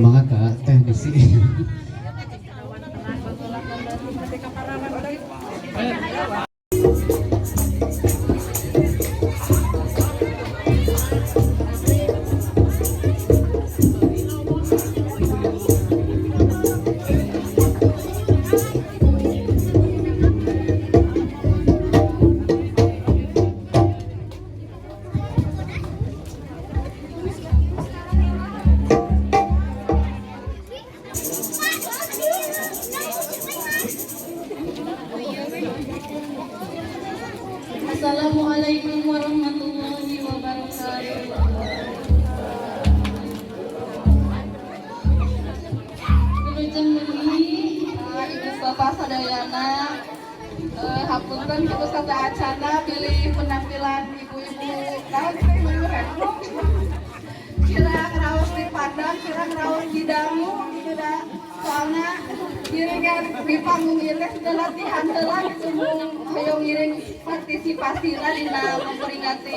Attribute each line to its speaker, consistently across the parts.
Speaker 1: Mangga ka Teh Besi.
Speaker 2: Assalamualaikum warahmatullahi wabarakatuh. Wilujeng wengi, Ibu Bapak sadayana, hapunten kitu sateuacana bilih penampilan ibu-ibu naon teh, ibu-ibu reklung kirang raos dipandang, kirang raos didangu gitu dah. Soalnya ngiringan di panggung ieu teh sudah latihan heula gitu, mung hoyong ngiring partisipasi lah dina memperingati.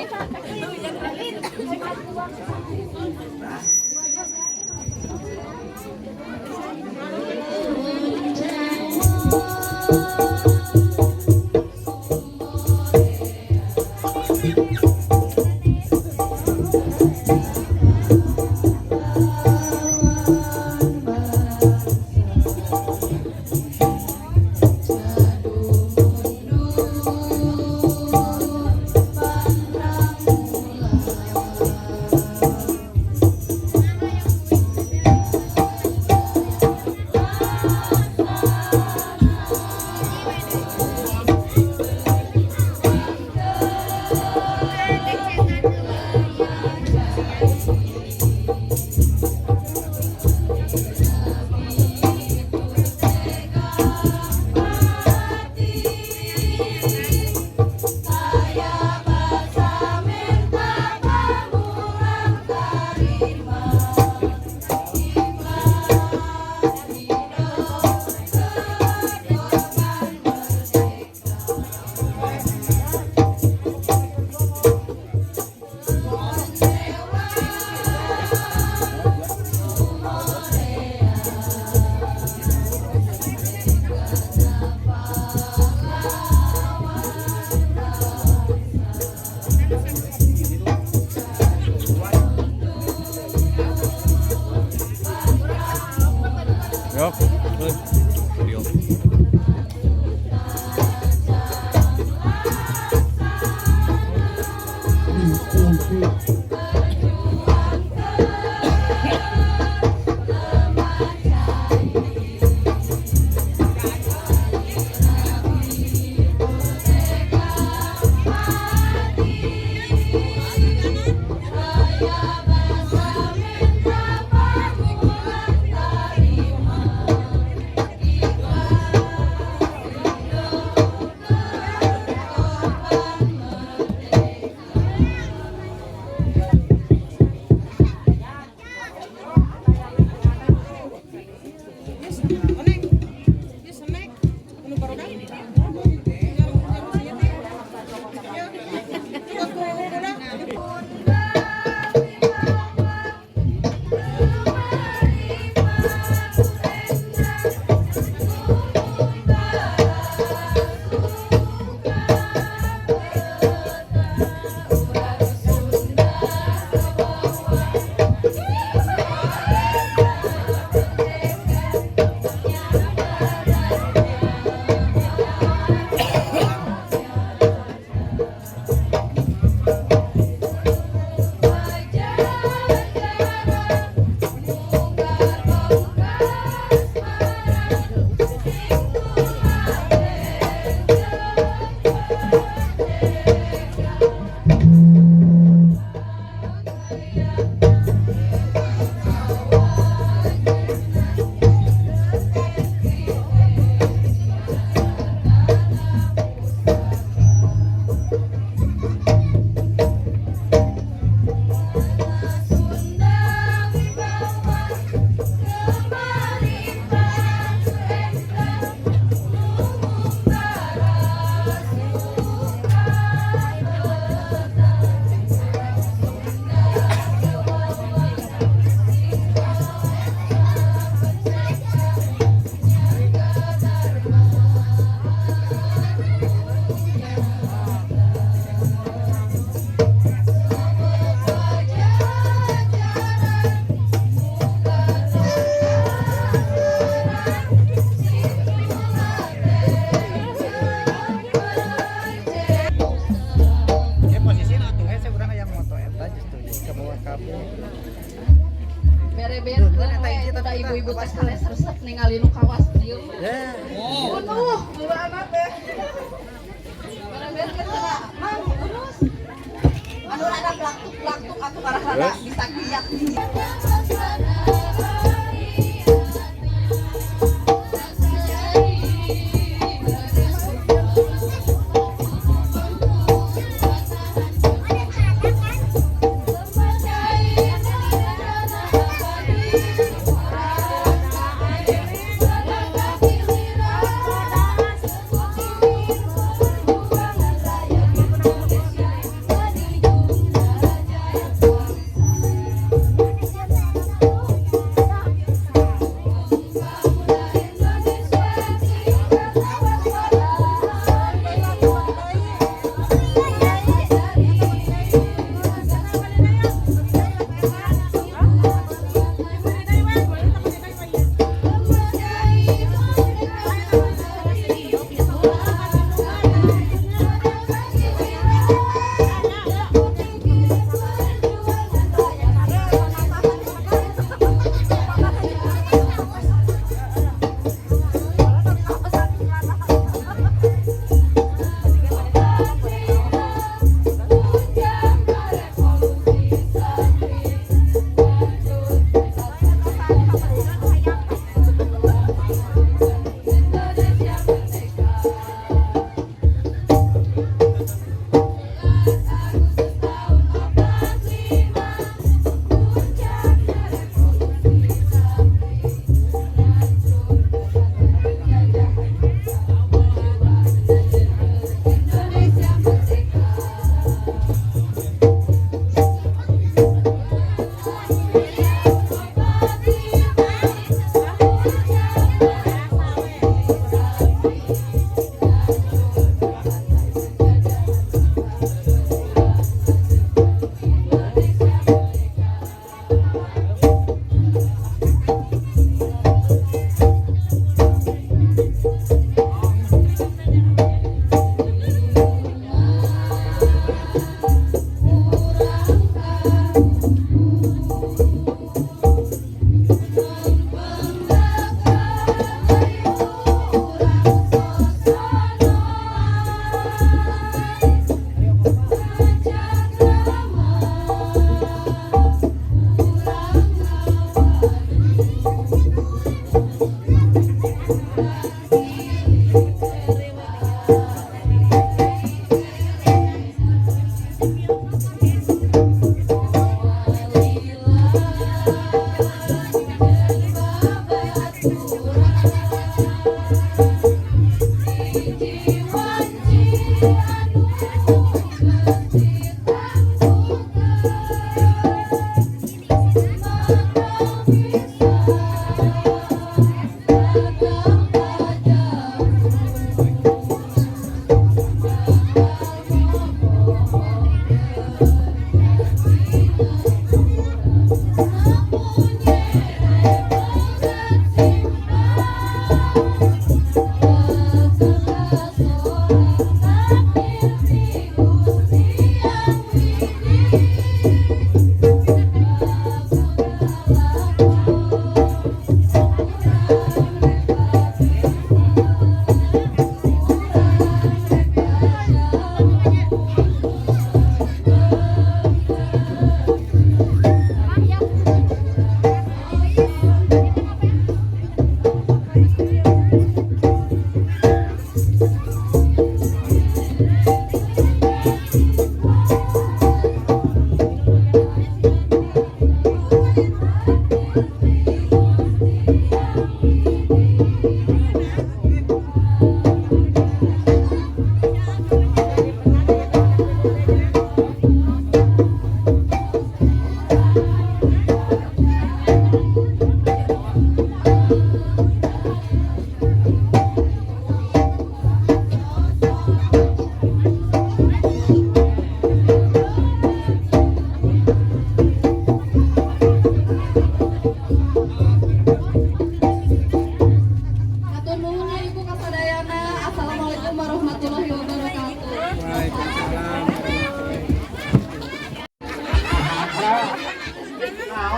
Speaker 2: Bere-bere we itu da ibu-ibu teh sanes resep ningali nu kawas dieu. Bunuh, anak teh. Bere-bere cenah, "Mang, urus." Anu rada plaktuk-plaktuk atuh karah rada bisa giat.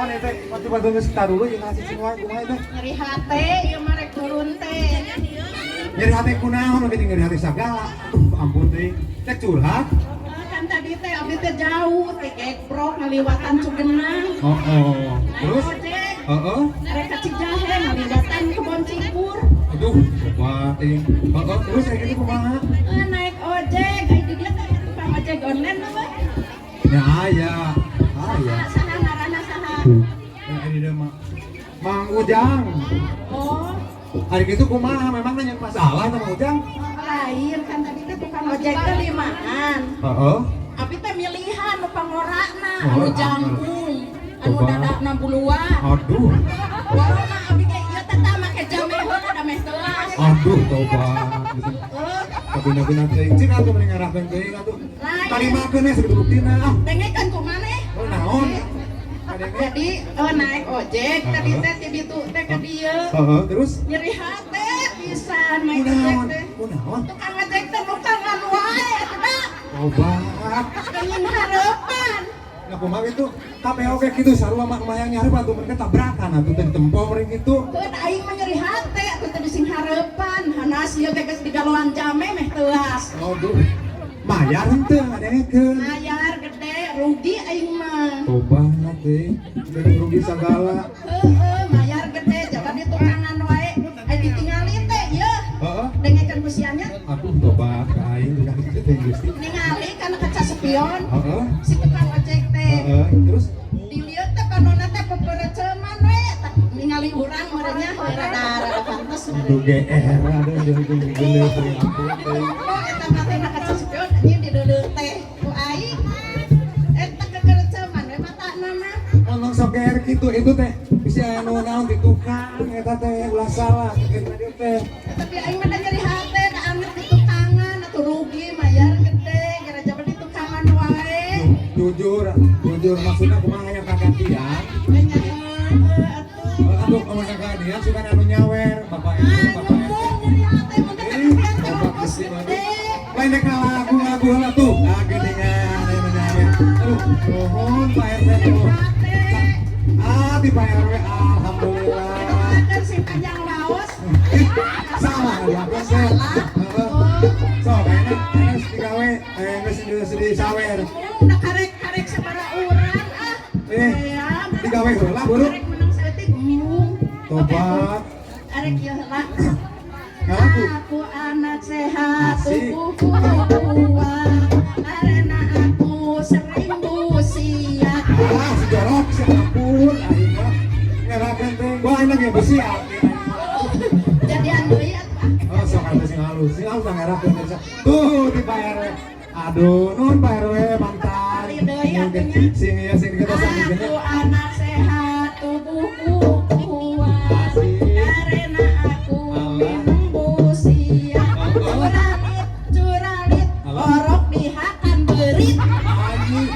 Speaker 3: Naon eta tiba-tiba geus dulu jeung cicing wae, kumaha teh?
Speaker 2: Nyeri hate ieu mah, rek turun teh.
Speaker 3: Nyeri hate kunaon oge jeung nyeri hate sagala? Aduh, ampun teh. Cek curhat.
Speaker 2: Kan tadi teh abdi teh jauh teh, Gekbrok ngaliwatan Cugenang.
Speaker 3: Oh.
Speaker 2: Naik
Speaker 3: Terus?
Speaker 2: ojek.
Speaker 3: Heeh.
Speaker 2: Rek ka Cijahe ngaliwatan Kebon Cingkur.
Speaker 3: Aduh, coba teh. Heeh, terus kayak gitu kumaha?
Speaker 2: Eh, naik ojek, ai di dieu teh tukang ojek online apa?
Speaker 3: Ya aya. Aya.
Speaker 2: Saha ngaranna, saha?
Speaker 3: Ya ini dia mah Mang Ujang.
Speaker 2: Oh,
Speaker 3: Hari gitu kumaha, memang nanya masalah sama Mang Ujang?
Speaker 2: Lain, kan tadi teh tukang ojek teh limaan.
Speaker 3: Heeh.
Speaker 2: Abi teh milihan nu pangorana,
Speaker 3: Oh,
Speaker 2: anu jangkung, anu
Speaker 3: Coba.
Speaker 2: dadana buluan.
Speaker 3: Aduh.
Speaker 2: Corona abi ge ieu teh tah make jame heula da meh telas.
Speaker 3: Aduh, tobat. Gitu.
Speaker 2: Eh,
Speaker 3: Kabina-bina teuing cing atuh, mending ngarahkeun teuing atuh.
Speaker 2: Lain.
Speaker 3: Tarimakeun we sakitu buktina ah.
Speaker 2: Dengekeun ku maneh.
Speaker 3: Oh, naon? Kadenge.
Speaker 2: Jadi naik ojek tadi teh ti ditu teh ka dieu.
Speaker 3: Heeh, terus
Speaker 2: Nyeri hate pisan naik ojek
Speaker 3: kunaon?
Speaker 2: teh.
Speaker 3: Kunaon?
Speaker 2: Tukang ojek teh nukangan wae atuh da.
Speaker 3: Tobat.
Speaker 2: Pengen harapan.
Speaker 3: Nah, kumaha gitu? Kabeh oge kitu sarua mah, kumaha yang nyarep atuh, mereka tabrakan atuh teh ditempo meureun kitu.
Speaker 2: Keun aing mah nyeri hate atuh teh dising hareupan. Hanas ieu ge geus digaloan jame meh teuas.
Speaker 3: Aduh. Mayar henteu ngadengekeun.
Speaker 2: Mayar gede, rugi aing mah.
Speaker 3: Tobat teh. Udah rugi sagala.
Speaker 2: Heeh, mayar gede jaga di tukangan wae. Ai ditingali teh ieu.
Speaker 3: Heeh.
Speaker 2: Dengekeun ku sia nya.
Speaker 3: Aduh, tobat ka aing udah kitu teh Gusti.
Speaker 2: Ningali kana kaca spion
Speaker 3: Heeh.
Speaker 2: si tukang ojek teh.
Speaker 3: Heeh, terus
Speaker 2: Dilihat teh panona teh pepereceman we. Tak ningali urang meureun nya rada rada pantes
Speaker 3: Aduh
Speaker 2: meureun.
Speaker 3: GR, aduh aduh aduh gede teh, ampun teh.
Speaker 2: Oh, eta mah teh na kaca spion anjing dideuleu teh ku aing. Eta kekereceman we matana mah.
Speaker 3: Ngomong sok GR gitu itu teh bisa anu naon di tukang eta teh, ulah salah kieu teh teh.
Speaker 2: Tapi aing mah da nyeri hate da anet di tukangan atuh, rugi mayar gede gara jaman di tukangan wae.
Speaker 3: Jujur, jujur maksudnya kumaha yang kagantian?
Speaker 2: Nya heueuh atuh.
Speaker 3: Aduh, kalau yang kagantian suka anu nyawer, Bapak RT,
Speaker 2: Ah,
Speaker 3: Bapak RT.
Speaker 2: ngomong nyeri hate mun teh
Speaker 3: Eh,
Speaker 2: kagantian teh
Speaker 3: tobat
Speaker 2: ongkos
Speaker 3: Gusti,
Speaker 2: gede.
Speaker 3: Lain dek lagu lagu heula tuh. Ah, geuningan aya nu nyawer. Aduh, nuhun Pak RT tuh.
Speaker 2: Hate.
Speaker 3: Ah, di Pak RW alhamdulillah.
Speaker 2: Doakeun sing panjang waos.
Speaker 3: Ih, salah ya,
Speaker 2: Salah.
Speaker 3: Heeh.
Speaker 2: Oh.
Speaker 3: So, kayaknya kayaknya geus digawe, geus di sawer.
Speaker 2: Udah karek-karek sabaraha urang ah.
Speaker 3: Eh, digawe heula buru.
Speaker 2: Karek menang saeutik embung.
Speaker 3: Tobat.
Speaker 2: Arek ieu heula.
Speaker 3: Ngalaku.
Speaker 2: Aku anak sehat,
Speaker 3: Asik.
Speaker 2: tubuhku kuat. Karena aku sering busiat.
Speaker 3: Ah, si jorok, si ampun, aing mah ngerakeun teh. Wah, aing lagi besi atuh.
Speaker 2: Jadian deui atuh.
Speaker 3: Oh, sok atuh sing halus, sing halus ngerakeun teh. Tuh di Pak RW. Aduh, nuhun Pak RW, mantan.
Speaker 2: Kali deui atuh nya.
Speaker 3: Sing ieu sing diketosan
Speaker 2: Aku anak sehat, tubuhku kuat.
Speaker 3: Asik.
Speaker 2: Karena aku
Speaker 3: Allah.
Speaker 2: minum busiat.
Speaker 3: Allah.
Speaker 2: Curalit, curalit,
Speaker 3: Allah.
Speaker 2: orok dihakan beurit.
Speaker 3: Anjing.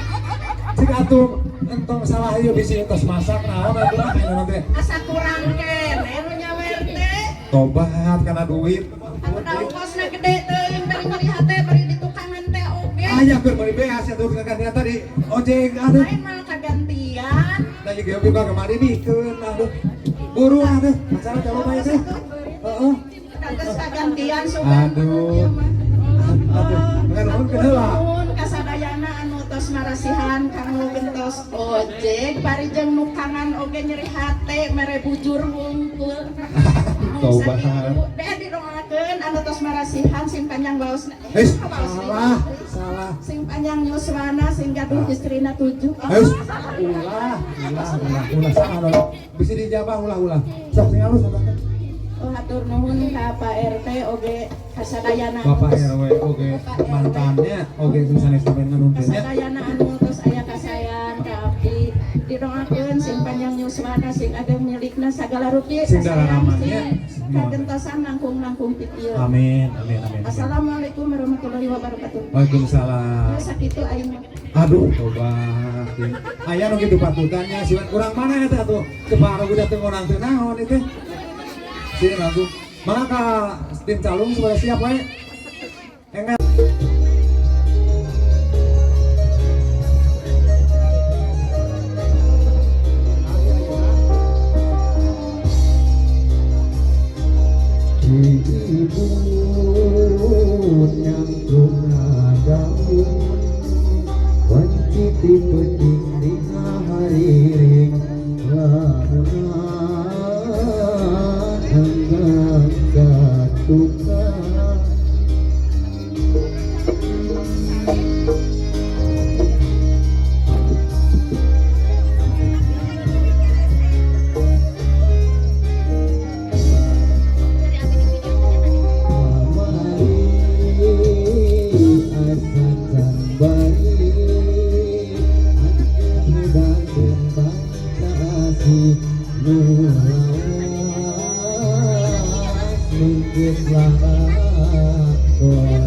Speaker 3: Cik atuh entong salah ieu bisi entos masak naon atuh ah ayeuna teh.
Speaker 2: Asa kurang kene nu nyawer teh.
Speaker 3: Tobat kana duit.
Speaker 2: Atuh da ongkosna gede teuing, bari nyeri hate, bari di tukangan teh oge.
Speaker 3: Aya keur meuli beas atuh kagantian tadi ojek aduh.
Speaker 2: Lain malah kagantian.
Speaker 3: Nah, ieu juga kemari bikeun aduh. Buru aduh, acara coba bae teh. Heeh.
Speaker 2: Geus kagantian sugan.
Speaker 3: Aduh. Aduh, nuhun keun heula.
Speaker 2: Nuhun kasadayana anu tos marasihan kanggo gentos ojek, bari jeung nukangan oge nyeri hate mere bujur hungkul.
Speaker 3: Tobat.
Speaker 2: Deh didoakeun anu tos marasihan sing panjang waosna.
Speaker 3: Eh, salah, salah.
Speaker 2: Sing panjang yuswana, sing gaduh istrina tujuh.
Speaker 3: Eh, ulah, ulah, ulah, ulah salah dong. Bisa dijabah ulah, ulah. Sok sing halus apa?
Speaker 2: Oh, hatur nuhun ka Pak RT oge kasadayana.
Speaker 3: Bapak RW oge mantannya oge sing sanes sampean nganunkeun nya.
Speaker 2: Kasadayana anu tos aya kasayan ka abdi, didoakeun sing panjang yuswana, sing ageng milikna sagala rupi,
Speaker 3: Sing
Speaker 2: kasayang,
Speaker 3: dararamannya.
Speaker 2: sing kagentosan langkung-langkung ti ieu.
Speaker 3: Amin, amin, amin. Amin.
Speaker 2: Assalamualaikum warahmatullahi wabarakatuh.
Speaker 3: Waalaikumsalam.
Speaker 2: Ya, sakitu aing mah.
Speaker 3: Aduh, tobat. Aya nu kitu patutannya, siwan kurang mana eta tuh? Keparo udah teu ngorang teu naon itu. Sini lagu. Mana ka tim calung sudah siap wae. Enggak.
Speaker 1: Hati nu lawas mungkin lakon tuh.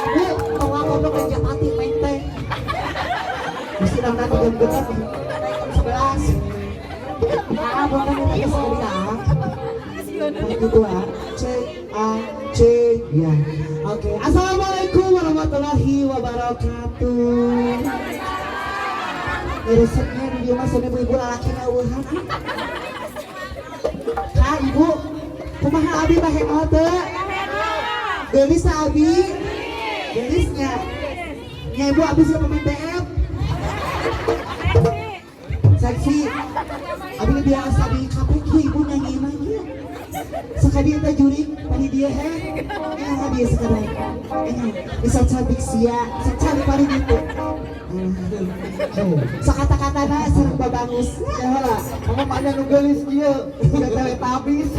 Speaker 4: Bu, tong goblok aja mati menteng. Mesti dang nanti jam genep naik jam 11. Ah, bukan kita sekali ah. Gitu ah. C A C ya. Oke. Assalamualaikum warahmatullahi wabarakatuh. Resepnya di dia mah ibu-ibu lalaki eueuhan. Kak, Ibu, kumaha abi mah heno teu? Geulis abi? Geulisnya. Nya Ibu, abi siapa pemain BF? Seksi. Abi biasa di kafe kieu Ibu nyanyi mah ieu. Sekali eta jurig pari dia he. Eh dia sekarang. Eh bisa cantik sia, secantik pari gitu. Sakata-katana sareng babangus.
Speaker 1: Ya lah, kamu mana nu geulis kieu? Udah Teletubbies.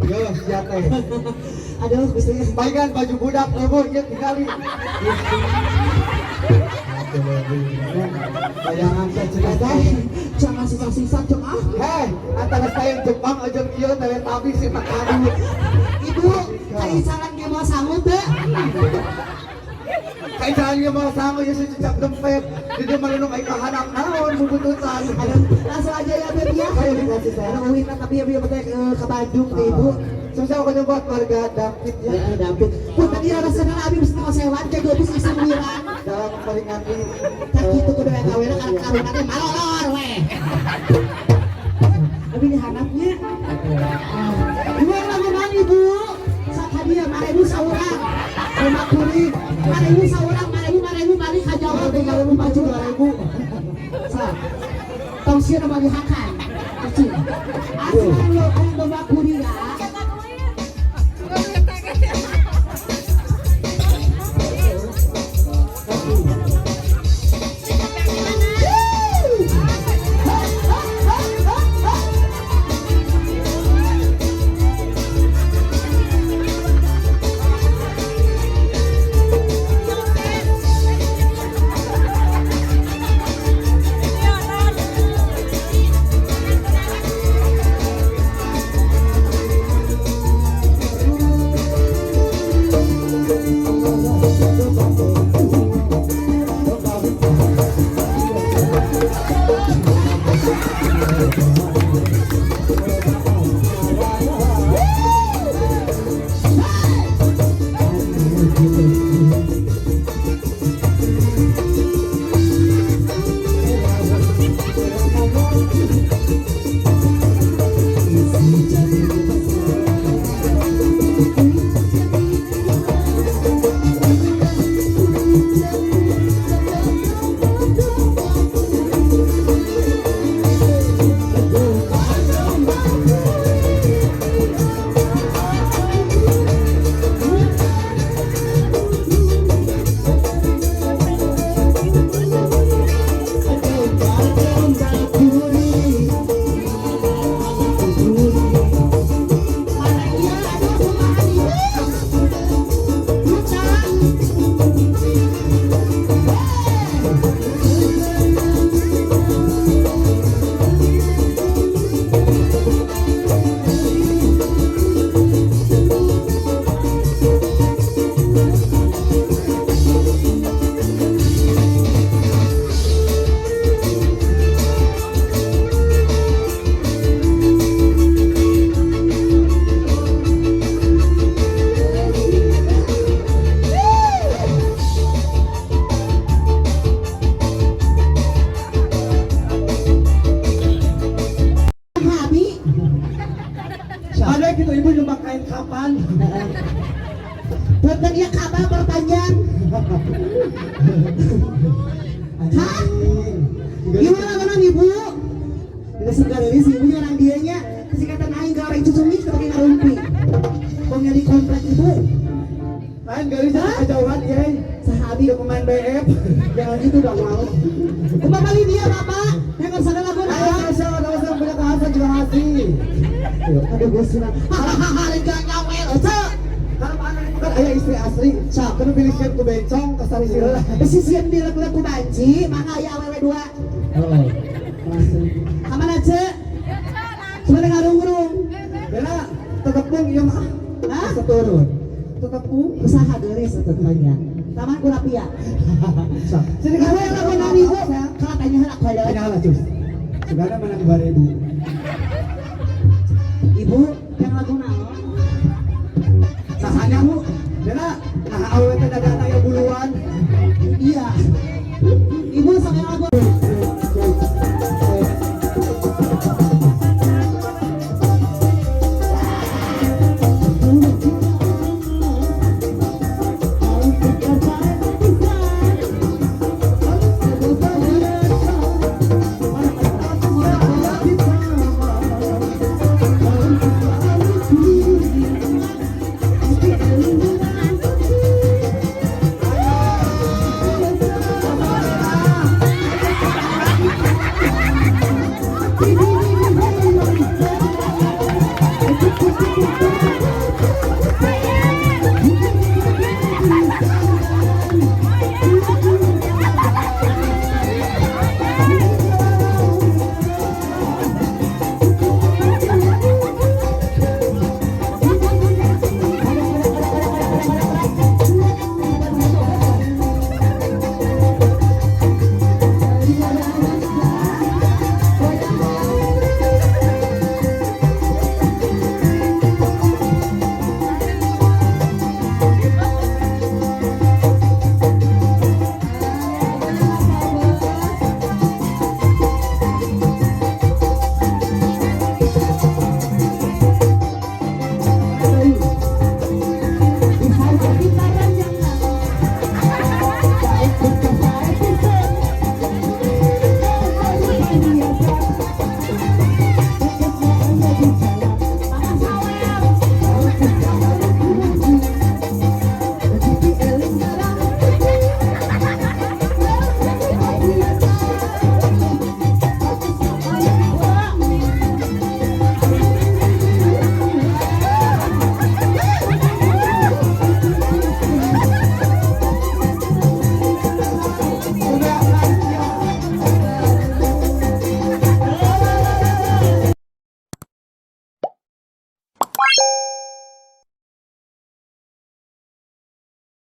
Speaker 1: Yo, sia teh.
Speaker 4: Aduh, Gusti.
Speaker 1: Baikan baju budak leuweung ieu tingali. Bayangan teh cenah
Speaker 4: Teh, jangan susah-susah cok ah.
Speaker 1: Hei, antara saya Jepang aja kieu Teletubbies sih tak kadu.
Speaker 4: Ibu, kaisalan ge mau sangu teu?
Speaker 1: Kayak jalan mau sangu ya si cicak dempet. Di dia malunung ai kahanak naon bubututan.
Speaker 4: Aduh, langsung aja ya Beb ya.
Speaker 1: Ayo dikasih saya.
Speaker 4: Aduh, uwi tapi ya bieu teh ke Bandung teh Ibu.
Speaker 1: Susah aku buat warga David ya.
Speaker 4: Ya, David. Pun tadi rasana abi mesti ngosewan ke dua bus isi wirang.
Speaker 1: Dalam memperingati
Speaker 4: Tak gitu kudu aya kawena karena karuna teh malolor we. Abi di handapnya. Ibu yang lagu naon Ibu? Sak hadiah 5.000 saurang. Rumah kuring. 5.000 saurang, 5.000 5.000 balik ka Jawa 3.000 maju 2.000. Sa. Tong sieun mah dihakan. Kecil. Asli lo aya domba kuring ya. Abi.
Speaker 1: Ada gitu ibu nyumbang kain kapan?
Speaker 4: Punten ieu kabel perpanjang. Hah? Gimana lagunan Ibu? Geus geulis ibu nya orang dieu nya. Kesikatan aing goreng cucumi teu pake ngarumpi. Kong di komplek Ibu.
Speaker 1: Lain geulis kejauhan ieu.
Speaker 4: Sahabi
Speaker 1: Dia pemain BF.
Speaker 4: jangan gitu dong mau. Kumaha bali dia Bapak? Yang ngersana lagu
Speaker 1: Ayo
Speaker 4: naon?
Speaker 1: Tasya, Tasya punya kehasan juga ngasih.
Speaker 4: Aduh gue senang. Hahaha, gak nyawel. Ece.
Speaker 1: Karena anak itu kan ayah istri asli.
Speaker 4: Sok.
Speaker 1: Kan pilih siap ku bencong kasari sih lah.
Speaker 4: Besi sieun dilek-lek ku banci, mangga aya awewe dua.
Speaker 1: Oh. Langsung.
Speaker 4: Kamana Ce? Sebenarnya ngarung-rung.
Speaker 1: Bella, tetep pung ieu mah.
Speaker 4: Hah?
Speaker 1: Asa turun. Tetep pung.
Speaker 4: Usaha geulis tetep banyak. Taman kurapia.
Speaker 1: Sok. Sini
Speaker 4: Gawe lagu naon Ibu? Kalau tanya heula kolot.
Speaker 3: Tanya lah cus. Sebenarnya menang 2.000.
Speaker 4: Ibu, yang lagu naon?
Speaker 3: Sahanya
Speaker 4: Bu,